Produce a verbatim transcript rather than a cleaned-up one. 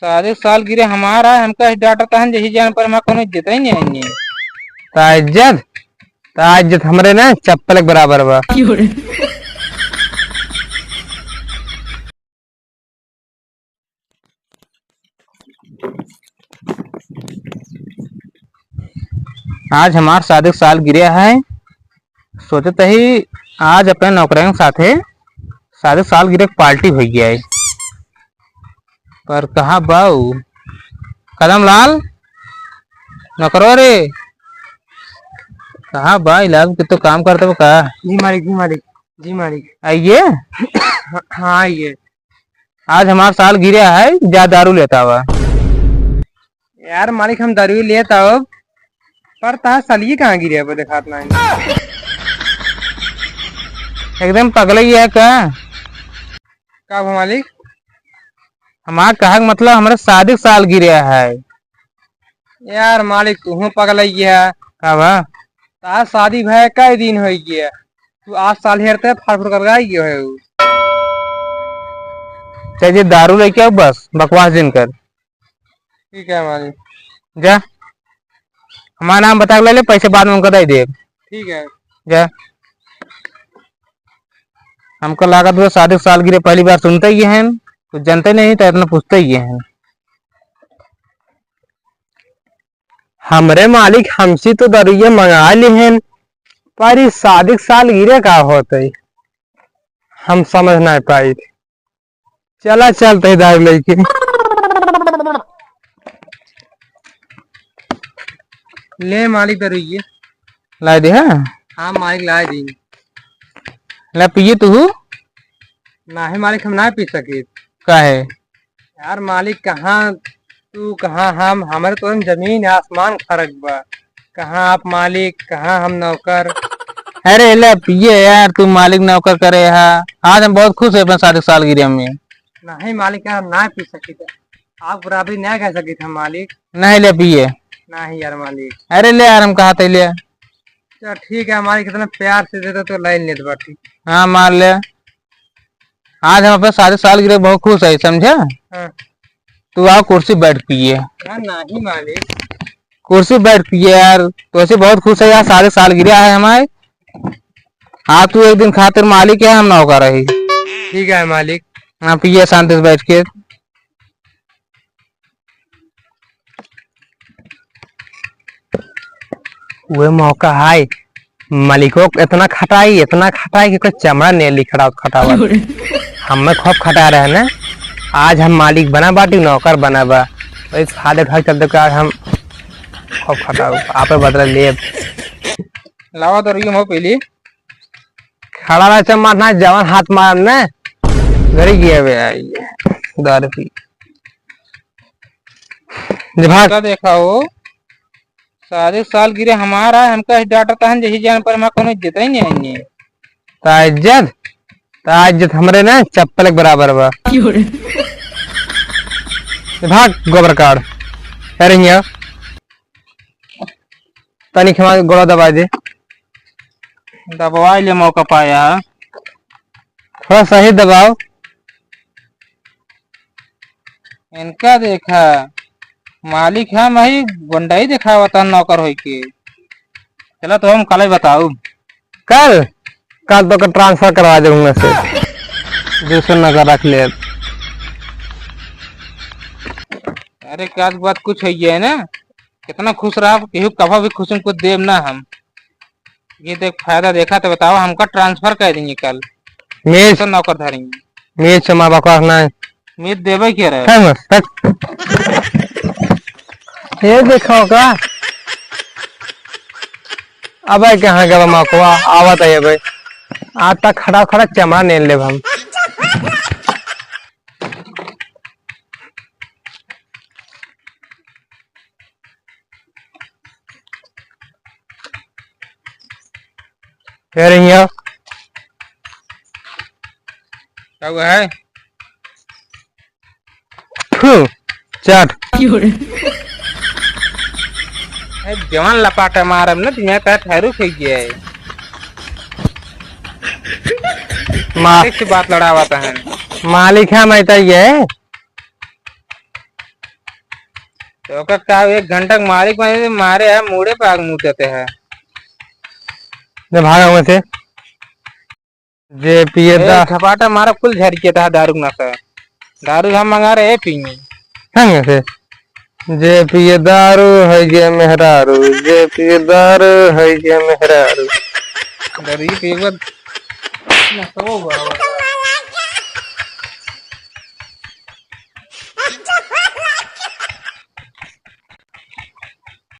शादी सालगिरह हमार है, हमका ही डांटत हन, जही जान पर हमार कोनो इज्जत ही नहीं है। ता इज्जत, ता इज्जत हमरे ना चप्पल के बराबर बा। आज हमार शादी के सालगिरह है, सोचत ही आज अपने नौकरन के साथे शादी के सालगिरह के पार्टी होइ गया है। पर कहाँ बा उ? कदम लाल, नौकरो रे, कहाँ बा? इलाज के तो काम करते हो का? जी मालिक, जी मालिक, जी मालिक। आइए। हाँ, हाँ, आइए। आज हमार सालगिरह है, जा दारू लेता हुआ। यार मालिक, हम दारू लेता हो, पर तहार सालिए कहाँ गिरे अब देखात ना है। एकदम पगला ही है का? का हो मालिक? हमार कहक मतलब हमरे शादी के सालगिरह है। यार मालिक, तू हूँ पगला ही है। का बा? तहार शादी भय कई दिन हो गया, तू आज साल हेरते फाड़ फुड़ कर गाय गयो है उ। ते जे दारू लेके आओ बस, बकवास जिन कर। ठीक है मालिक। जा, हमार नाम बता के ले ले, पैसे बाद में उनका दे दे। ठीक है। जा। हमका लागत हुआ शादी सालगिरह पहली बार सुनते ही हैं, कुछ जानते नहीं तो इतना पूछते ही हैं। हमरे मालिक हमसे तो दरुइया मंगा लिहन, पर ई शादी के सालगिरह का होत है, हम समझ ना पाई। चला चलते ही दारू लेके। ले मालिक दरुइया। ला दे, हाँ? हाँ मालिक, ला दी। ला पिए तू? नाही मालिक, हम ना पी सकित। काहे? यार मालिक, कहाँ तू, कहाँ हम, हमरे तो जमीन आसमान फर्क बा। कहाँ आप मालिक, कहाँ हम नौकर। अरे ले पिए यार, तू मालिक नौकर करे हा। आज हम बहुत खुश है अपने शादी सालगिरह में। नहीं मालिक, यार हम ना पी सकित, आप बराबरी ना कह सकित हम मालिक। नहीं ले पिए। नहीं यार मालिक। अरे ले यार, हम कहा थे ले। चल ठीक है मालिक, इतना प्यार से देते तो लाइन लेत बाटी। हाँ मार ले। आज हम अपने शादी सालगिरह बहुत खुश है, समझा? हाँ। तू आओ कुर्सी बैठ पिए। हाँ, नहीं मालिक। कुर्सी बैठ पिए यार, तो ऐसे बहुत खुश है यार, शादी सालगिरह है हमारे। हाँ, तू एक दिन खातिर मालिक है, हम नौकर रही। ठीक है मालिक। हाँ, पिए शांति से बैठ के। उहे मौका है, मालिको के इतना खटाई, इतना खटाई कि कोई चमड़ा नहीं लिखड़ा खटावत। हमें खूब खटा रहे ने, आज हम मालिक बना बाटी, नौकर बना बा। वही फादर घर चलते का हम खूब खटाऊ, आपे बदला लेब। लावा तो रही हो पहली। खड़ा रह चम्मा ना, जवान हाथ मारम ने, घरे गया बे आई, दारू पी। जे भाग। का देखा हो, सारे सालगिरह हमार है, हमका ही डांटत हन, जही जान पर हमार कोनो इज्जत ही नहीं है। ता इज्जत, ता इज्जत हमरे ना चप्पल के बराबर बा। क्यों रे? जे भाग गोबर काढ़। अरे हिया। तनी खेमा के गोड़ा दबाई दे। दबवाई ले, मौका पाया है। थोड़ा सही दबाओ। इनका देखा, मालिक हम ही गुंडाई दिखावता नौकर होई के। चला तो हम काले बताऊ। कल, कल तो का ट्रांसफर करवा दे हुआं से। दूसर नौकर रख ले। अरे, का बात कुछ है ये है ना? कितना खुश रहा, केहू कभा भी खुशी में कुछ देब ना हम। ये देख, फायदा देखा तो बताओ, हमका ट्रांसफर कर देंगे कल। मेज। तो नौकर धरेंगे। मेज से माँ बकवास ना है। मेज देवे के रहे। है मस्त, हट। ये देखो का। अबे कहाँ गवा मौकवा, आवत है भाई। आज तक खड़ा खड़ा चमड़ा नहीं लेब हम। फिर यहाँ क्या हुआ है? फू, चट। ए, जवान लपाटा मारब ना, तुम्हें तो ठहरू फेंक गया है। मा- एक से बात लड़ावत है। मालिक है, मैं तो ये। तो ओकर का, एक घंटा के मालिक बने, मारे है, मूड़े पे आग मूतते है। ले भागा हुआ से। जे पिए ए, दा- खपाटा मारा, कुल झरिए था दारू के नशा। दारू हम मंगा रहे, ए, पिए। हंग से। जे पिए दारू है जे मेहरारू, जे पिए दारू है जे मेहरारू। दारू ये पिए के बाद नशा हो गया।